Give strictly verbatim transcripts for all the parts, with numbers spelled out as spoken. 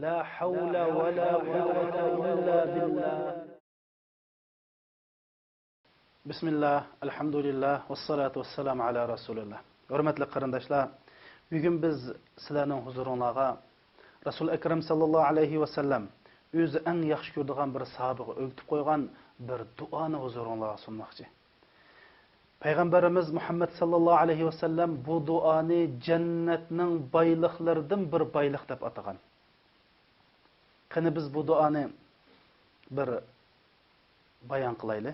لا حول ولا قوة إلا بالله. بسم الله، الحمد لله، والصلاة والسلام على رسول الله. ھۆرمەتلىك قېرىنداشلار، بۈگۈن بىز سىلەرنىڭ ھۇزۇرۇڭلارغا رەسۇل ئەكرەم ساللاللاھۇ ئەلەيھى ۋەسەللەم ئۆزى ئەڭ ياخشى كۆرىدىغان بىر ساھابىغا ئۆگىتىپ قويغان بىر دۇئانى ھۇزۇرۇڭلارغا سۇنماقچى. پەيغەمبىرىمىز مۇھەممەد ساللاللاھۇ ئەلەيھى ۋەسەللەم بۇ دۇئانى جەننەتنىڭ بايلىقلىرىدىن بىر بايلىق دەپ ئاتىغان. قېنى بىز بۇ دۇئانى بىر بايان قىلايلى.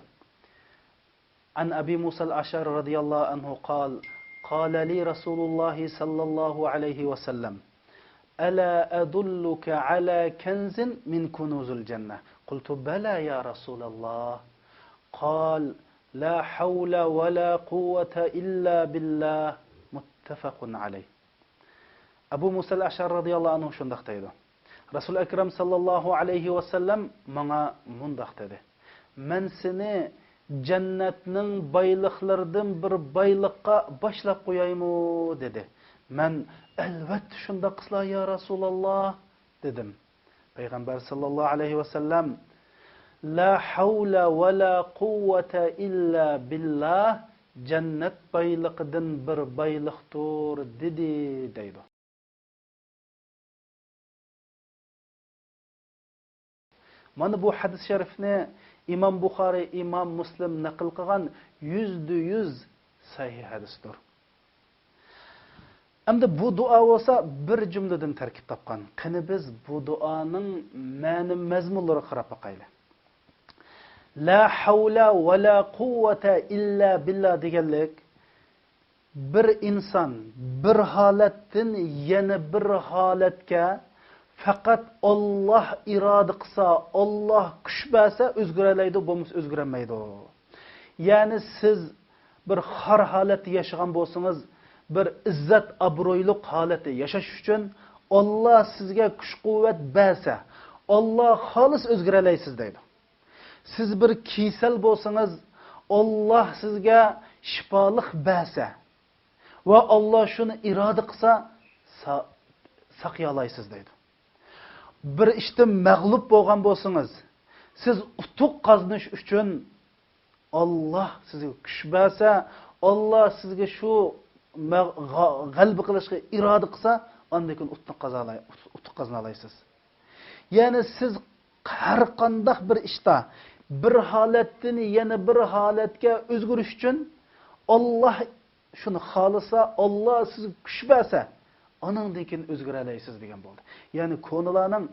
عن أبي موسى الأشعري رضي الله عنه قال، قال لي رسول الله صلى الله عليه وسلم، ألا أدلك على كنز من كنوز الجنة؟ قلت، بلى يا رسول الله. قال، لا حول ولا قوة إلا بالله. متفق عليه. ئەبۇ مۇسەل ئەشئەرى رەزىياللاھۇ ئەنھۇ شۇنداق دەيدۇ، رەسۇل ئەكرەم ساللاللاھۇ ئەلەيھى ۋەسەللەم ماڭا مۇنداق دېدى، مەن سېنى جەننەتنىڭ بايلىقلىرىدىن بىر بايلىققا باشلاپ قويايمۇ؟ دېدى. مەن، ئەلۋەتتە شۇنداق قىلسىلا يا رەسۇلاللاھ، دېدىم. پەيغەمبەر ساللاللاھۇ ئەلەيھى ۋەسەللەم، لا ھەۋلە ۋە لا قۇۋۋەتە ئىللا بىللاھ، جەننەت بايلىقىدىن بىر بايلىقتۇر، دېدى، دەيدۇ. مانا بۇ ھەدىس شەرىفنى ئىمام بۇخارىي، ئىمام مۇسلىم نەقىل قىلغان يۈزدە يۈز سەھىھ ھەدىستۇر. ئەمدى بۇ دۇئا بولسا بىر جۈملىدىن تەركىب تاپقان. قېنى بىز بۇ دۇئانىڭ مەنە مەزمۇنلىرىغا قاراپ باقايلى. لا ھەۋلە ۋە لا قۇۋۋەتە ئىللا بىللا دېگەنلىك، بىر ئىنسان بىر ھالەتتىن يەنە بىر ھالەتكە پەقەت ئاللاھ ئىرادە قىلسا، ئاللاھ كۈچ بەرسە ئۆزگىرەلەيدۇ، بولمىسا ئۆزگىرەلمەيدۇ. يەنى سىز بىر خار ھالەتتە ياشىغان بولسىڭىز، بىر ئىززەت ئابرۇيلۇق ھالەتتە ياشاش ئۈچۈن ئاللاھ سىزگە كۈچ قۇۋۋەت بەرسە، ئاللاھ خالىسا ئۆزگىرەلەيسىز دەيدۇ. سىز بىر كېسەل بولسىڭىز، ئاللاھ سىزگە شىپالىق بەرسە ۋە ئاللاھ شۇنى ئىرادە قىلسا، سا-، ساقىيالايسىز دەيدۇ. بىر ئىشتا مەغلۇپ بولغان بولسىڭىز، سىز ئۇتۇق قازىنىش ئۈچۈن ئاللاھ سىزگە كۈچ بەرسە، ئاللاھ سىزگە شۇ مەغ-، غا-، غەلىبە قىلىشقا ئىرادە قىلسا، ئاندىن كېيىن ئۇتۇق قازالاي-، ئۇتۇق قازىنالايسىز. يەنى سىز ھەر قانداق بىر ئىشتا بىر ھالەتتىن يەنە بىر ھالەتكە ئۆزگىرىش ئۈچۈن ئاللاھ شۇنى خالىسا، ئاللاھ سىزگە كۈچ بەرسە، ئانىڭدىن كېيىن ئۆزگىرەلەيسىز دېگەن بولدى. يەنى كونىلارنىڭ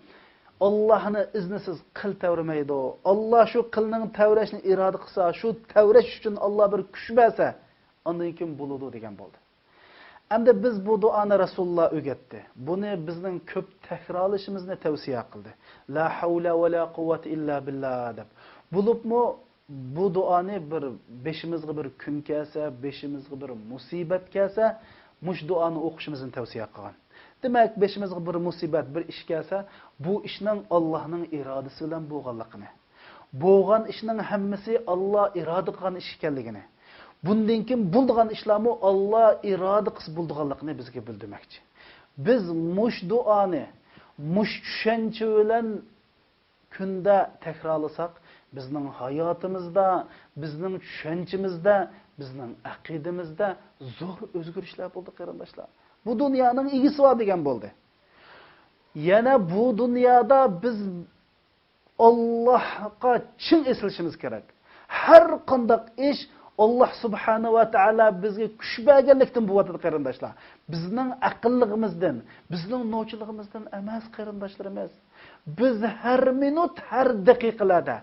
ئاللاھنى ئىزنىسىز قىل تەۋرىمەيدۇ. ئاللاھ شۇ قىلنىڭ تەۋرەشنى ئىرادە قىلسا، شۇ تەۋرەش ئۈچۈن ئاللاھ بىر كۈچ بەرسە، ئاندىن كېيىن بولىدۇ دېگەن بولدى. ئەمدى بىز بۇ دۇئانى رەسۇلۇللاھ ئۆگەتتى. بۇنى بىزنىڭ كۆپ تەكرارلىشىمىزنى تەۋسىيە قىلدى. لا ھەۋلە ۋە لا قۇۋۋەتە ئىللا بىللا دەپ. بولۇپمۇ بۇ دۇئانى بىر بېشىمىزغا بىر كۈن كەلسە، بېشىمىزغا بىر مۇسىبەت كەلسە، مۇشۇ دۇئانى ئوقۇشىمىزنى تەۋسىيە قىلغان. دېمەك، بېشىمىزغا بىر مۇسىبەت، بىر ئىش كەلسە، بۇ ئىشنىڭ ئاللاھنىڭ ئىرادىسى بىلەن بولغانلىقىنى، بولغان ئىشنىڭ ھەممىسى ئاللاھ ئىرادە قىلغان ئىش ئىكەنلىكىنى، بۇندىن كېيىن بولىدىغان ئىشلارمۇ ئاللاھ ئىرادە قىلسا بولىدىغانلىقىنى بىزگە بىلدۈرمەكچى. بىز مۇشۇ دۇئانى مۇشۇ چۈشەنچە بىلەن كۈندە تەكرارلىساق، بىزنىڭ ھاياتىمىزدا، بىزنىڭ چۈشەنچىمىزدە، بىزنىڭ ئەقىدىمىزدە زور ئۆزگىرىشلەر بولدى، قېرىنداشلار. بۇ دۇنيانىڭ ئىگىسى بار دېگەن بولدى. يەنە بۇ دۇنيادا بىز ئاللاھقا چىڭ ئېسىلىشىمىز كېرەك. ھەر قانداق ئىش ئاللاھ سۇبھانەھۇ ۋە تائالا بىزگە كۈچ بەرگەنلىكتىن بولۇۋاتىدۇ، قېرىنداشلار. بىزنىڭ ئەقىللىقىمىزدىن، بىزنىڭ نوچىلىقىمىزدىن ئەمەس، قېرىنداشلىرىمىز. بىز ھەر مىنۇت، ھەر دەقىقىلەردە،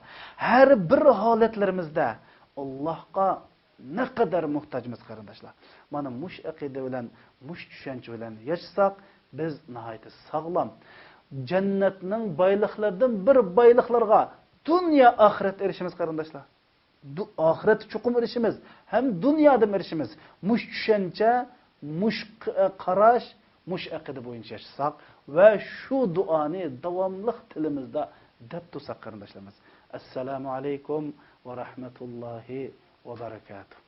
ھەر بىر ھالەتلىرىمىزدە ئاللاھقا نەقەدەر موھتاجمىز، قېرىنداشلار. مانا مۇشۇ ئەقىدە بىلەن، مۇشۇ چۈشەنچە بىلەن ياشىساق، بىز ناھايىتى ساغلام، جەننەتنىڭ بايلىقلىرىدىن بىر بايلىقلارغا دۇنيا ئاخىرەتتە ئېرىشىمىز، قېرىنداشلار. دۇ-، ئاخىرەتتە چوقۇم ئېرىشىمىز، ھەم دۇنيادىمۇ ئېرىشىمىز. مۇشۇ چۈشەنچە، مۇشۇ ق-، قاراش، مۇشۇ ئەقىدە بويىچە ياشىساق ۋە شۇ دۇئانى داۋاملىق تىلىمىزدا دەپ تۇرساق، قېرىنداشلىرىمىز. ئەسسالامۇ ئەلەيكۇم ۋە رەھمەتۇللاھى ۋە بەرەكاتۇھ.